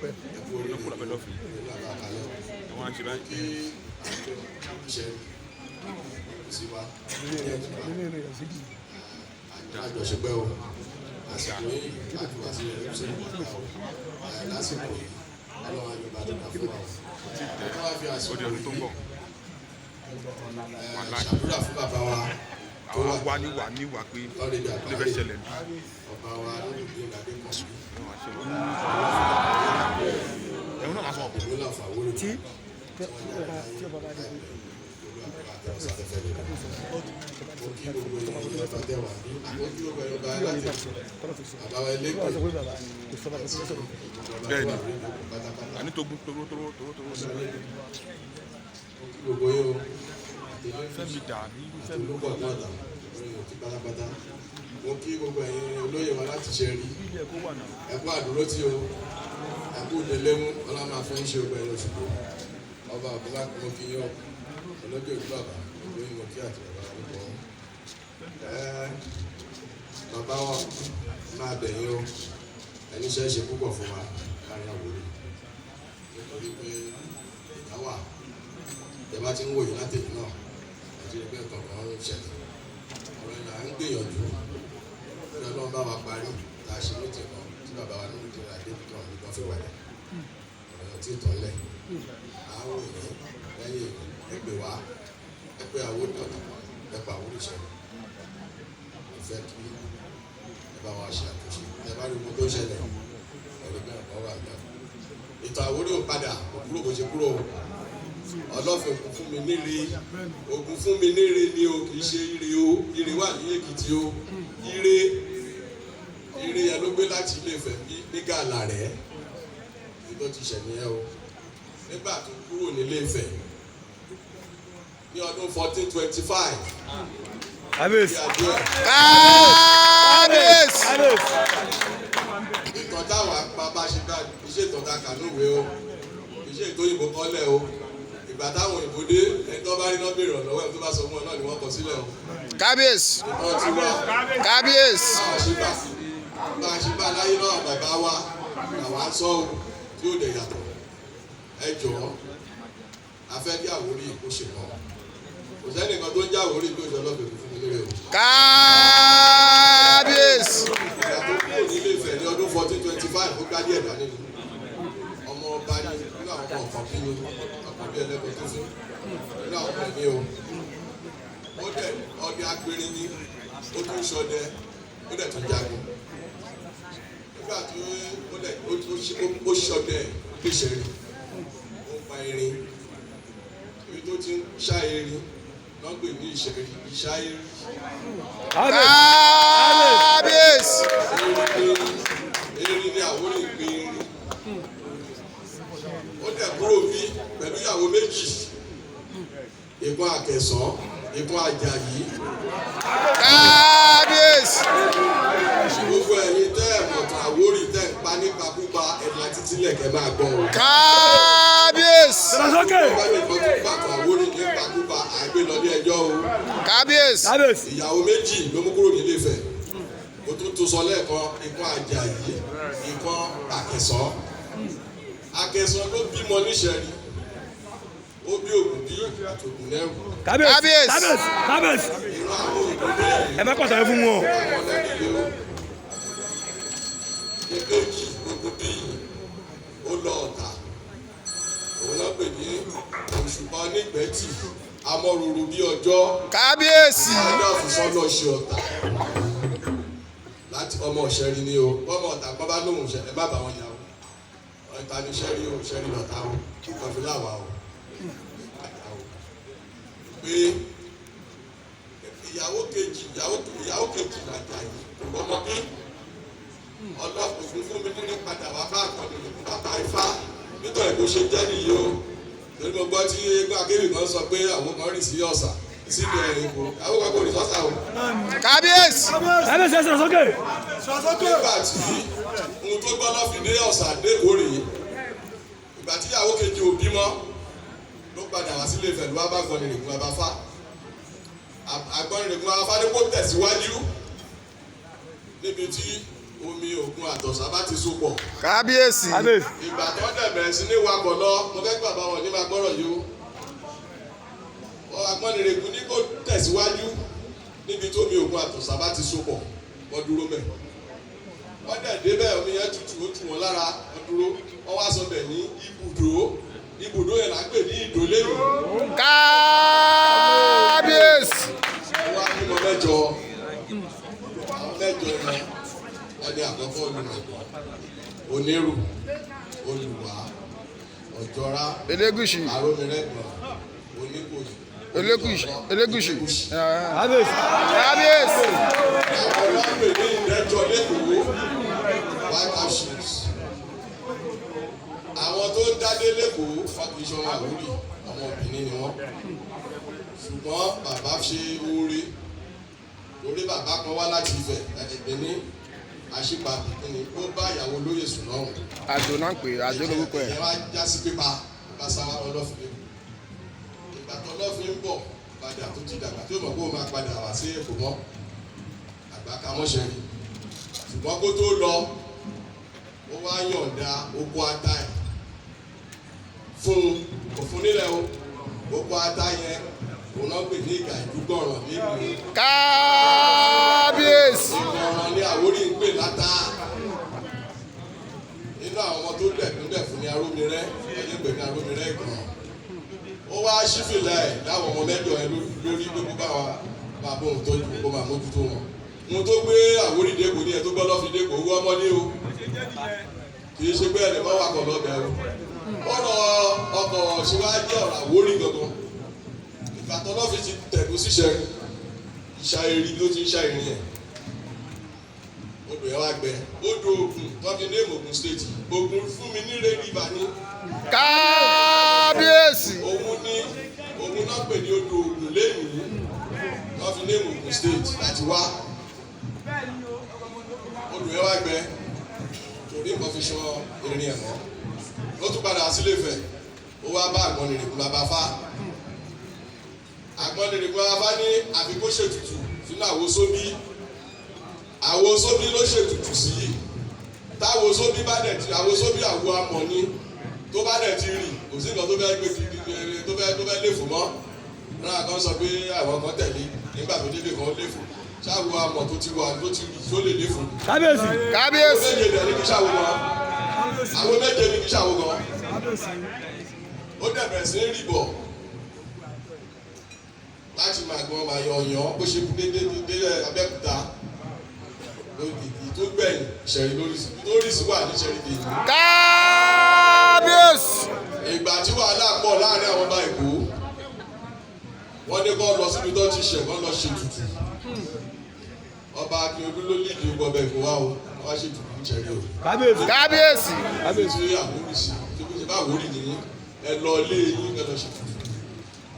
Ẹ kú oríire. Lọ́kùnrin abẹ́ lọ́fìn. Ìlú àbákalẹ̀ o. Àwọn àṣẹ báyìí. Kí àjọ ṣe sí wa ní ẹ̀jẹ̀ àjọṣepẹ́ o. Àsìkò yìí láti wá sí ẹ̀rọ o. Lásìkò yìí, Ọlọ́run àjọba tó dá fún wa o. Ẹ wá fi àsìkò Ó di ọdún tó ń yìí bọ̀. ṣàdúrà fún bàbá wa tó Àwọn wà wá níwà níwà pé lọ́rẹ̀dẹ̀ ló fẹ́ àgbáyé, ṣẹlẹ̀ bí. ọba wa lórí Adékànbí. Àwọn àṣẹ wọn. Ẹ̀hún náà lásán. Ìlú làfàwórì Tí ọba bá dé. Mo kí gbogbo èèyàn ọba tẹwà ní àmọ́ kí gbogbo ẹ̀yọ́ bá láti bàbá wa Wọ́n elégbè sọ pé bàbá kò sọ, bàbá kò sọ̀rọ̀. Bẹ́ẹ̀ni. Pátápátá. Àní togun toró toró toró toró. Mo kí gbogbo yín o, àtẹlẹ́ Fẹ́mi dà ní Fẹ́mi. olùkọ́ náà lórí òtí pátápátá. Mo kí gbogbo ẹ̀yin olóyè wa láti ṣe rí. Ilé ẹ̀kọ́ wà náà. Ẹ̀kú àdúró tí o, ẹ̀kú ìdẹ́lẹ́mú ọlọ́mọ afẹ́ ń ṣe gbogbo ẹ̀yin Òṣogbo. Ọba ọ̀gbọ́n mo kí yín o, olójú òjú bàbá gbogbo yín mo kí àti bàbá orúkọ ẹ. Bàbá wa, máa bẹ̀ yín o, ẹni iṣẹ́ ṣe púpọ̀ fún wa láàrin Àwórì, nítorí pé ìjà wà. Ẹ bá ti ń wòye látẹ̀yìn náà àti ẹgbẹ́ kọ̀ọ̀kan ń ṣẹlẹ̀, ọ̀rọ̀ ìlà ń gbìyànjú kí Ọlọ́run bá wa parí tá a ṣe mítì kan tí bàbá wa nínú ìdílé adébítàn nìkan fi wàlẹ̀ ọ̀rọ̀ tí ìtàn lẹ̀. Àwọn èèyàn lẹ́yìn ẹgbẹ́ wa ẹgbẹ́ Àwórì ọ̀tà ẹgbẹ́ Àwórì ṣẹlẹ̀. Mo fẹ́ kí ẹ bá wa ṣe àtúnṣe. Ẹ bá rí ohun tó ṣẹlẹ̀, ẹ̀rí bẹ́ẹ̀ kọ́ wà náà. Ìtàn Àwórì ò padà, kò kúrò bó ṣe kúrò o. Ọlọ́fin Ògún fún mi níre, Ògún fún mi níre ni o, kì í ṣe ire o. Ire wà ní Èkìtì o. Ire, ire yẹn ló gbé láti Ilé Ifẹ̀ bí ní gàlà rẹ̀. Èyí tó ti ṣẹ̀ nìyẹn o. Nígbà tó kúrò nílé Ifẹ̀ ní ọdún 1425 Kábíyèsí. bí adé ẹ̀. Kábíyèsí. Kábíyèsí. Ìtàn táwa pa bá ṣe bá iṣẹ́ ìtàn ta kà lówe o, iṣẹ́ ìtàn òyìnbó kọ́lẹ̀ o. Ìgbà táwọn òyìnbó dé, ẹni tó bá rí náà béèrè ọ̀nà lọ́wọ́ ẹ̀, tó bá sọ fún ọ náà ni wọ́n kọ sílẹ̀ o. Kábíyèsí. Ìtàn tiwa Kábíyèsí. báwa ṣe bá bá a ṣe bá láyé náà, bàbá wa làwa ń sọ o, tí ó dẹ̀ yàtọ̀. Ẹ jọ̀ọ́, a fẹ́ kí Àwórì kó ṣe kàn. Kò sẹ́nìkan tó ń jẹ́ Àwórì tó ṣe ọlọ́fẹ́ fún mi lérè o. Kábíyèsí. Ìgbà tó kúrò nílé Ifẹ̀ ní ọdún 1425, ó gbá díẹ̀ dání ni. Ọmọ ọba ni, nínú àwọn ọmọ ọ̀kan bí ni ọkàn bí ẹlẹ́kọ̀ọ́ tó fún nínú àwọn ọmọ ẹ̀mí o. Ó dẹ̀ ọdẹ apẹ̀rẹ̀ ni, ó tún ṣọdẹ, ó dẹ̀ tún jagun. Nígbà tó ó dẹ̀ ó ṣọdẹ pèsè rí, ó pa erin. Ibi tó ti ń ṣá erin lọ́n pè ní ìṣẹ̀rí, ìṣá erin. Kábíyèsí. Erin ni Àwórì ń pè erin. Ó dẹ̀ kúrò bí pẹ̀lú ìyàwó méjì, ìkan Àkẹsàn, ìkan Àjàyí. Kábíyèsí. Gbogbo ẹ̀yin tẹ́ ẹ̀ mọ̀tàn Àwórì, tẹ́ ẹ̀ ń pa nípakúpa, ẹ̀dùn àti tílẹ̀ kẹ́ máa gbọ́ o. Kábíyèsí. Sọ̀rọ̀ sókè. Bá mi kan tó pàtó Àwórì nípakúpa, àgbẹ̀ lọ ní ẹjọ́ o. Kábíyèsí. Kábíyèsí. Ìyàwó méjì ló mú kúrò nílé Ifẹ̀. Mo tún tún sọ lẹ́ẹ̀kan, ìkan Àjàyí, ìkan Àkẹsàn. Àkẹsàn ló bímọ níṣẹ́rí, ó bí Ògùn bí àtògùn lẹ́rù. Kábíyèsí. Kábíyèsí. Kábíyèsí. Kábíyèsí. Ìran àwọn Ògùn bí Ẹ má pàtàkì fún wọn. àwọn lẹ́nu o. Èkejì Ògùn bí ó lọ Ọ̀tà, òun náà pè ní Òṣùpá Onígbẹ́tì, amọ̀ròrò bí ọjọ́. Kábíyèsí. Ọjọ́ àfùsọ́ lọ ṣe Ọ̀tà láti ọmọ ọ̀ṣẹ́rí ni o. Ọmọ Ọ̀tà kan bá lóhùn ṣẹ, ẹ má bà wọn jà o. Ọ̀tà ni ṣẹ́rí o, ṣẹ́rí lọ̀tà o, kọfí láwà o. Àtà o pé ìyàwó kejì, ìyàwó kejì làjà yìí, ọmọ bí ọlọ́pàá fún mi nínú padà wá bá àkànní bàbá Ifá. Nítorí bó ṣe jẹ́ nìyí o, torí mo gbọ́ tí eégún akéwì kan sọ pé àwọn kan rì sí ọ̀sà síbi ẹ̀rìn kò, àwọn kan kò rì sọ́sà o. Kábíyèsí. Kábíyèsí, ẹ sọ̀rọ̀ sókè. Nígbà tí ohun tó gbọ́ lọ́fìn ní ọ̀sà lẹ́kọ̀ọ́ rèé, ìgbà tí ìyàwó kejì ò bímọ, ló padà wá sílé Ifẹ̀, ló wá bá Àgbọnnìrègún bàbá Fá. Àgbọnnìrègún bàbá Fá ní kó tẹ̀síwájú níbi tí omi òkun àtọ̀sà bá ti so pọ̀. Kábíyèsí. Kábíyèsí. Ìgbà tó dẹ̀ bẹ̀rẹ̀ sí ní wakọ̀ lọ, mo fẹ́ gbà bá wọn ní máa gbọ́rọ̀ yìí o. Àgbọnnìrègún ní kó tẹ̀síwájú níbi tó omi òkun àtọ̀sà bá ti so pọ̀, wọ́n dúró mẹ́. Wọ́n dẹ̀ débẹ̀, omi yẹn tutù, ó tù wọ́n lára, wọ́n dúró. Wọ́n wá sọ bẹ̀ ní ibùdó. Ibùdó yẹn là ń pè ní Ìdólé yìí. Kábíyèsí. Wọ́n wá bímọ mẹ́jọ. Àwọn mẹ́jọ yẹn, ẹni àkọ́kọ́ olùmọ̀gbọ́n, onírù, olùwà, ọ̀jọ́ra, Elégùṣì. arómirẹ́gbọ̀n, oníkòyí. Elégùṣì. Elégùṣì. Kábíyèsí. Kábíyèsí. Àwọn ọlọ́pẹ̀ ní ìdẹ́jọ́ lẹ́kọ̀ọ́, white house shoes. Àwọn tó ń dádé lẹ́kọ̀ọ́ fàkìsọ Àwórì, àwọn obìnrin ni wọ́n. Ṣùgbọ́n bàbá ṣe oore torí bàbá kan wá láti Ifẹ̀, Ẹ̀gbẹ́ni àṣìpà bìkínni, ó bá ìyàwó olóyè sùn lọ́rùn. Àdó náà ń pè é, Àdó lórúkọ ẹ̀. Ìyẹn wá já sí pípa, bá sáwá ọlọ́fin lẹ́kọ̀ọ́. Ìgbà tó ọlọ́fin ń bọ̀ padà tó ti dàgbà tó mọ̀ kó máa padà wá sí Èkó mọ́, àgbà ká mọ́ṣẹ́ rí. Ṣùgbọ́n kó tó lọ, ó wá yọ̀ǹda oko ata ẹ̀ fún un, kò fún nílẹ̀ o. Oko ata yẹn òun náà pè ní ìgà ìdúgbọ̀ràn nílùú. Kábíyèsí. Ìgbọ̀ràn ni Àwórì ń pè láta. Nínú àwọn ọmọ tó dẹ̀kúndẹ̀ fún ní Arómirẹ́, ẹni pè ní Arómirẹ́ gan. Ó wá sífìlà ẹ̀ láwọn ọmọ mẹ́jọ ẹ lórí pé kó bá wa máa bóun tọ́jú, kó máa mójútó wọn. Mo tó gbé Àwórì dẹ́kun ní ẹ tó gbọ́ lọ́fi dẹ́kun owó ọmọ ní o. Kì í ṣe pé ẹnìkan wakọ̀ lọ́bẹ̀ o. Ọ̀rọ̀ ọkọ̀ síwájú ọ̀rọ̀ Àwórì gangan. Ìgbà tó lọ́fi ti tẹ̀kú síṣẹ́ ìṣà eri ló ti ń ṣá irin yẹn. Odò yẹn wá gbẹ. Odò Ògùn tó fi ní Ògùn state. Ògùn fún mi ní Red River ní. Kábíyèsí. Òun ní òun náà pè ní odò Ògùn lẹ́yìn tó fi ní Ògùn state láti wá. Odò yẹn wá gbẹ torí nǹkan fi ṣan irin ẹ̀ mọ́. Ó tún padà sílé Ifẹ̀, ó wá bá Àgbọnnìrègún bàbá Fá. Àgbọnnìrègún bàbá Fá ní àfi kó ṣètùtù sínú àwo sóbí. Àwo sóbí ló ṣètùtù sí. Táwo sóbí bá dẹ̀ ti àwo sóbí, àwo amọ̀ ni, tó bá dẹ̀ ti rì, kò sí nǹkan tó fẹ́ gbé kiri tó fẹ́ léfò mọ́. Náà kan sọ pé àwọn kan tẹ̀lé nígbà tó débè kan léfò, ṣáwo amọ̀ tó ti wà tó ti rì tó lè léfò. Kábíyèsí. Kábíyèsí. Àwọn méje dẹ̀ ní kí ṣáwo gan. Àwọn méje ní kí ṣáwo gan. Ó dẹ̀ bẹ̀rẹ̀ sí ní rì bọ̀ láti máa gbọ́n máa yọ ọ̀yàn bó ṣe dé dé dé Abẹ́òkúta ìdí tó gbẹ̀yìn Ìṣẹ̀rí lórí sí lórí sí wà ní Ìṣẹ̀rí dèjì. Kábíyèsí. Ìgbà tí wàhálà pọ̀ láàrin àwọn ọba Èkó, wọ́n ní kó lọ síbi tó ti ṣẹ̀, kó lọ ṣètùtù. Ọba Akínyẹ̀dú ló lídìí gbogbo ọba Èkó wá o, wá ṣètùtù ní Ìṣẹ̀rí o. Kábíyèsí. Kábíyèsí. Kábíyèsí Àwórì sí tó kó ṣe bá Àwórì nìyí, ẹ lọ ilé yín, ẹ lọ ṣètùtù.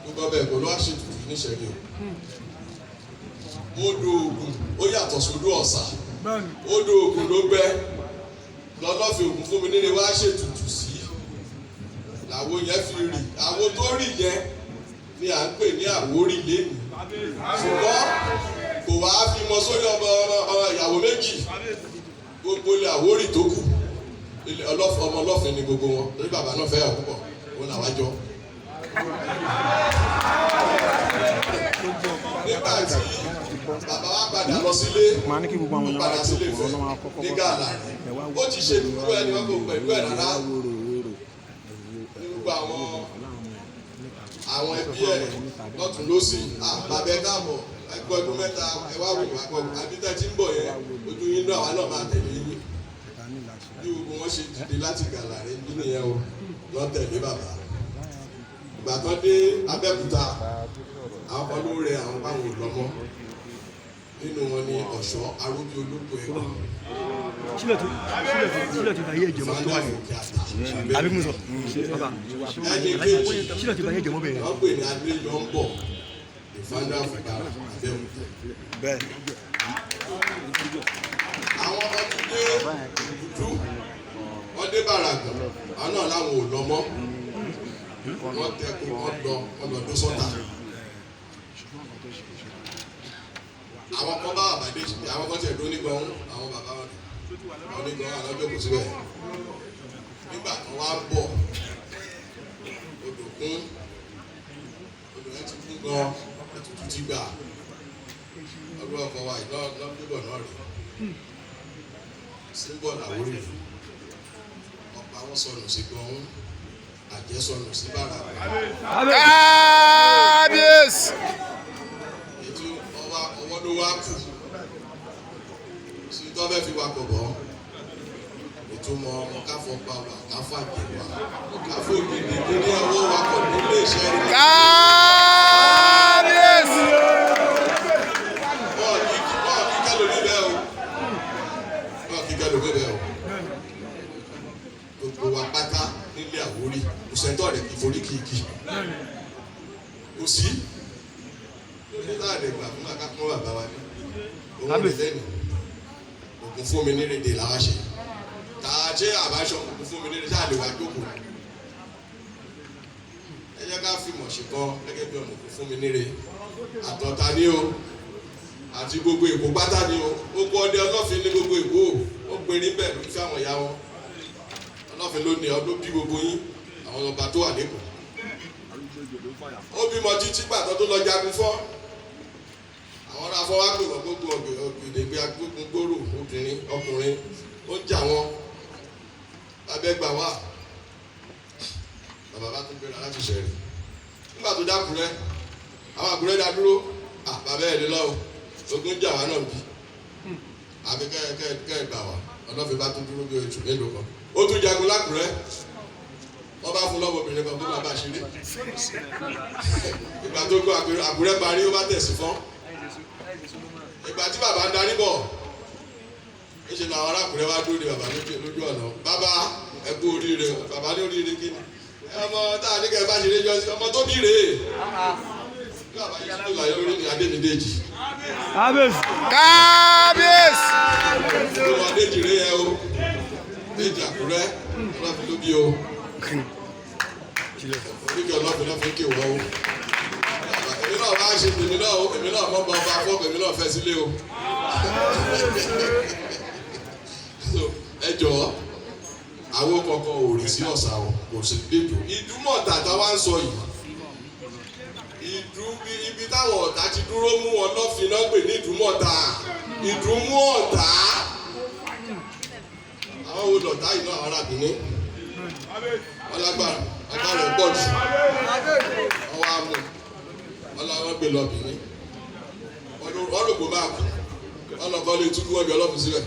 Gbogbo ọba Èkó ló wá ṣètùtù ní Ìṣẹ̀rí o. Odò Ògùn ó yàtọ̀ sódò Ọ̀sà. Odò Ògùn ló gbẹ lọ́lọ́fin Ògùn fún mi nílé wá ṣètùtù sí, làwo yẹn fi rì. Àwo tó rì yẹn ni à ń pè ní Àwórì lẹ́nu. Ṣùgbọ́n kò wá fi mọ sórí ọmọ ọmọ ìyàwó méjì. Gbogbo ilẹ̀ Àwórì tó kù, ilẹ̀ ọmọ ọlọ́fin ni gbogbo wọn, torí bàbá náà fẹ́ yàwó púpọ̀, òun làwa jọ. Nígbà tí bàbá wa padà lọ sílé, Màá ní kí gbogbo àwọn ó èèyàn padà wá sílé jókòó, Ifẹ̀ ọlọ́run á kọ́kọ́ ní bọ́. gàlà, Ẹ wá ó ti ṣe dúró ẹni wọn kò pẹ̀lú ẹ̀ rárá. wóró wóró Ní gbogbo àwọn ẹbí ẹ̀ lọ́tún lọ́sì, bàbá ẹ káàbọ̀, ẹ kú ọdún mẹ́ta, ẹ wá wò wá kọ́ àbí tẹ́ ti ń bọ̀ yẹn, ojú yín náà, àwa náà máa tẹ̀lé yín. Bí gbogbo wọn ṣe dìde láti gàlà rẹ nínú yẹn o, lọ tẹ̀lé bàbá. Ìgbà tó dé Abẹ́òkúta, àwọn kan ló rẹ àwọn báwọn ò lọ́mọ. Nínú wọn ni Ọ̀ṣọ́ Arúgbó Olóko Ẹ̀kọ́. Sílẹ̀ tó sílẹ̀ tó sílẹ̀ tó bá yé ìjẹmọ́ tó wà Founder ní. Òkè Àtà. Àbí muso. Bàbá. Ẹni kejì Sílẹ̀ tó bá yé ìjẹmọ́ bẹ̀rẹ̀. wọ́n pè ní Adéyọ̀ǹbọ̀, the founder of Ìbàrà Abẹ́òkúta. Bẹ́ẹ̀. Àwọn ọmọ tó dé dúdú, wọ́n dé Bàràgàn, àwọn náà làwọn ò lọ mọ́. Wọ́n tẹ kó wọ́n lọ, wọ́n lọ dó sọ́tà. Àwọn kan bá àbàdé, àwọn kan tiẹ̀ dó ní gbọ̀n àwọn bàbá wọn. Onígan àlọ́jọ́ kò síbẹ̀. Nígbà tó wá ń bọ̀, odò kún, odò yẹn ti kún gan, ètùtù ti gbà. Ọdún ọkọ̀ wa yìí lọ́gbẹ́bọ̀ náà rè. Símbọ̀lù Àwórì ọ̀pá wọn sọnù sí gan-an, àjẹsọnù sí Bàràpá. Kábíyèsí. Ètò ọwọ́ ọwọ́ ló wá kù sí tó fẹ́ fi wakọ̀ bọ̀. Ìtumọ̀ ọmọ káfọ́ pa wà, káfọ́ àjẹ wà, káfọ́ ògidì nílé ọwọ́ wakọ̀ nílé iṣẹ́ rẹ̀. Kábíyèsí. Bọ́ọ̀ kí kẹ́lò níbẹ̀ o, bọ́ọ̀ kí kẹ́lò níbẹ̀ o. Gbogbo wa pátá nílé Àwórì, kò sẹ́ńtọ̀ rẹ̀ kì í forí kìkì, kò sí lórí láàrin ìgbà fún akápọ́n bàbá wa ní òun rè lẹ́nu ògùn fún mi nírèdè làwa ṣe tá a ṣe àbáṣọ ògùn fún mi nírèdè ṣáà lè wá jókòó. Ẹ jẹ́ ká fìmọ̀ ṣe kan gẹ́gẹ́ bí ọmọ ògùn fún mi nírè àtọ̀tà ní o, àti gbogbo Èkó pátá ní o. Ogun ọdẹ Ọlọ́fin ní gbogbo Èkó, ó perí bẹ́ẹ̀ ló fi àwọn ìyá wọn. Ọlọ́fin ló ní ọdún bí gbogbo yín àwọn ọba tó wà lẹ́kọ̀ọ́. Ó bímọ títí gbàtọ́ tó lọ jagun fọ́ àwọn ará fọwọ́ pè wọ́n gbogbo ọ̀gbìnìgbè agbógun gbòòrò, obìnrin ọkùnrin ó ń jà wọ́n abẹ́gbà wà. Bàbá bá tún gbéra láti ṣẹ̀rì nígbà tó dákúrẹ́, àwọn àkúrẹ́ dá dúró. Bàbá ẹ̀ lé lọ́wọ́, ogun jà wá náà bí àbí kẹ́ kẹ́ kẹ́ gbà wá. Ọlọ́fin bá tún dúró bí oṣù mélòó kan, ó tún jagun lákùrẹ́. Wọ́n bá fún lọ́mọbìnrin kan tó máa bá ṣeré. Ìgbà tó gbọ́ Àkúrẹ́ parí, ó bá tẹ̀sí fọ́n. Ìgbà tí bàbá ń darí bọ̀, níṣẹ́ làwọn arákùnrin wá dúró de bàbá lójú ọ̀nà. "Bàbá, ẹ kú oríire o." Bàbá ní, "Oríire kí ni? Ọmọ tá a ní kẹ́ ẹ bá ṣeré jọ sí, ọmọ tó bí rèé." Bí bàbá yìí tó láyé lórí ni Adémídéjì. Kábíyèsí. Kábíyèsí. Olúwa Déjì rèé ẹ o, Déjì Àkúrẹ́, Ọlọ́fin ló bí o. Oríkì Ọlọ́fin lọ́fin kì wọ́n o. Èmi náà bá ṣe tèmi náà o, èmi náà mọ́ bá ọba fọ́, èmi náà fẹ́ sílé o. So ẹ jọ̀ọ́, àwọn kankan ò rí sí ọ̀sà o, kò sí dèjò Ìdúmọ̀tà táwa ń sọ yìí. Ìdú ibi táwọn ọ̀tá ti dúró mú wọn lọ́fin náà pè ní Ìdúmọ̀tà, Ìdúmú ọ̀tá. Àwọn wo lọ̀tá yìí náà? Àwọn arábìnrin wọn lágbára, agbára ẹ̀ pọ̀ jù. Wọn wá mú wọn làwọn gbé lọ Bìíní, wọn lò kó máa kú. Wọn lọ kọ́ lé túbú, wọn jọ ọlọ́fin síbẹ̀.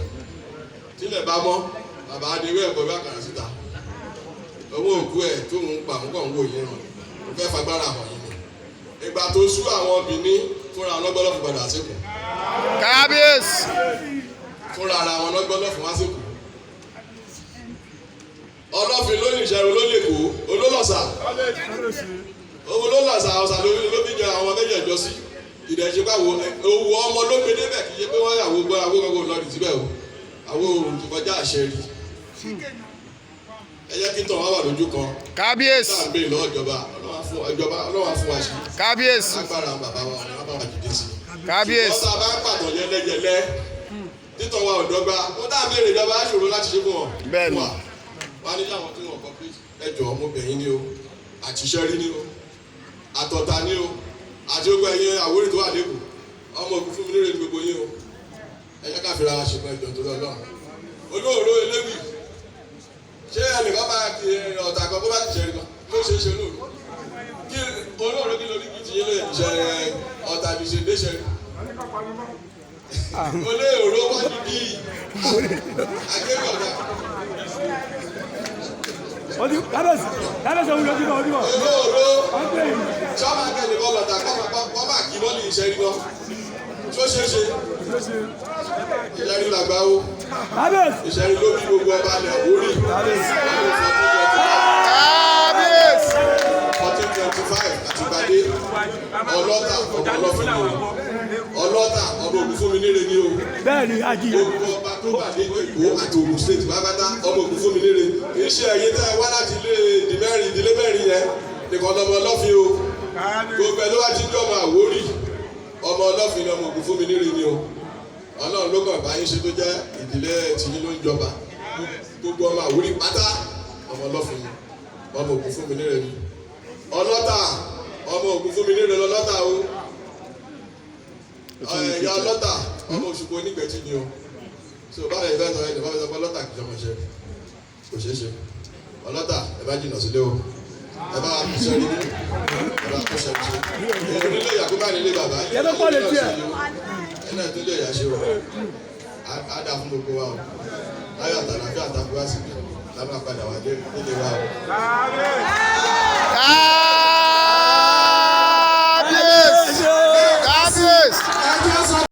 Tílẹ̀ bá mọ́, bàbá adéwé ẹ̀kọ́ bí àkàrà síta. Owó òkú ẹ̀ tó ń pa òun kàn ń wò yín ràn, ó fẹ́ fagbára hàn yín ni. Ìgbà tó sú àwọn Bìíní fúnra wọn lọ́gbọ́lọ́fún padà síkù. Kábíyèsí. Fúnra ara wọn lọ́gbọ́lọ́fún wá síkù. Ọlọ́fin ló ní ìṣẹ́run, ló lè kó olólọ́sà, owó ló lọ́sà, ọ̀sà ló bí jẹ àwọn méjèèjọ sí ìdẹ̀ṣe báwo. Owó ọmọ ló gbé débẹ̀, kì í ṣe pé wọ́n yàwó gbọ́ àwọn gbogbo lọ́ọ̀dì síbẹ̀ o. Àwọn òòrùn ti kọjá àṣẹ rí. Ẹ jẹ́ kí tàn wá wà lójú kan. Kábíyèsí. Tá à ń béèrè lọ́wọ́ ìjọba, ìjọba Ọlọ́run á fún wa ṣe. Kábíyèsí. Agbára bàbá wa ni wọ́n bá wa dìde sí. Kábíyèsí. Ṣùgbọ́n tá a bá ń pàtàn yẹlẹyẹlẹ, títàn wa ò dọ́gba, ó dá béèrè ìjọba á ṣòro láti ṣe fún wọn. Bẹ́ẹ̀ni. Wà wá ní àwọn tí wọn kọ pé ẹ jọ̀ọ́, mo bẹ̀ yín ní o, àtiṣẹ́ rí ní o, àtọ̀tà ní o, àti gbogbo ẹ̀yin Àwórì tó wà lẹ́kọ̀ọ́, ọmọ òkú fún mi lóore ní gbogbo yín o. Ẹ jẹ́ ká fira wa ṣùgbọ́n ìjọ tó lọ́wọ́ olóòró eléwì. Ṣé ẹnìkan máa kí ọ̀tà kan kó bá ti ṣe kan ló ṣe é ṣe olóòró kí olóòró kí lórí kìí ti yé lóye ṣe ọ̀tà fi ṣe déṣe olóòró wájú bí akéwì ọ̀tà. Odi kábíyèsí, kábíyèsí, òun lójú bọ̀, ojú bọ̀. Olóòró. Wọ́n gbé yìí. Sọ́mà kẹ́lẹ́ kọ́ lọ́tà kọ́ máa kí mọ́lì iṣẹ́ rí lọ tó ṣeé ṣe iṣẹ́ rí làgbá o. Kábíyèsí. Iṣẹ́ rí ló bí gbogbo ọba ilẹ̀ Àwórì. Kábíyèsí. Kábíyèsí. 1425 àti gbadé. Ọlọ́tà ọmọ ọlọ́fin ni o, ọlọ́tà ọmọ ògùn fún mi níre ni o. Bẹ́ẹ̀ni, ajíyẹ. Gbogbo ọba tó wà ní Èkó àti Ògùn State pátápátá, ọmọ ògùn fún mi níre. Kì í ṣe ẹ̀yin tẹ́ ẹ wá láti ilé ìdí mẹ́rin, ìdílé mẹ́rin yẹn nìkan lọmọ ọlọ́fin o. Gbogbo ẹ ló wá ti ń jọmọ Àwórì, ọmọ ọlọ́fin ni, ọmọ ògùn fún mi níre ni o. Ọlọ́run ló kàn bá yín ṣe tó jẹ́ ìdílé tìyín ló ń jọba. Gbogbo ọmọ Àwórì pátá, ọmọ ọlọ́fin ni, ọmọ ògùn fún mi nírè ni ọlọ́tà, ọmọ ògùn fún mi nírè lọ́lọ́tà o. Ẹ̀yà ọlọ́tà, ọmọ Òṣùpọ̀ onígbẹ̀tì ni o. So báwo ẹ fẹ́ sọ, ẹ bá fẹ́ sọ pé ọlọ́tà kìí sọmọ ṣe, kò ṣeé ṣe. Ọlọ́tà, ẹ bá jìnnà sílé o, ẹ bá ṣe rí, ẹ bá kó ṣe ṣe èyí nílé ìyá kó bá nílé bàbá. Yẹ ló pọ̀ létí ẹ̀. Ẹ náà tó lè yà ṣe o, á dà fún gbogbo wa o. Láyọ̀ àtàlàfíà àtàkùn wá síbi la máa padà wá dé nílé wa o.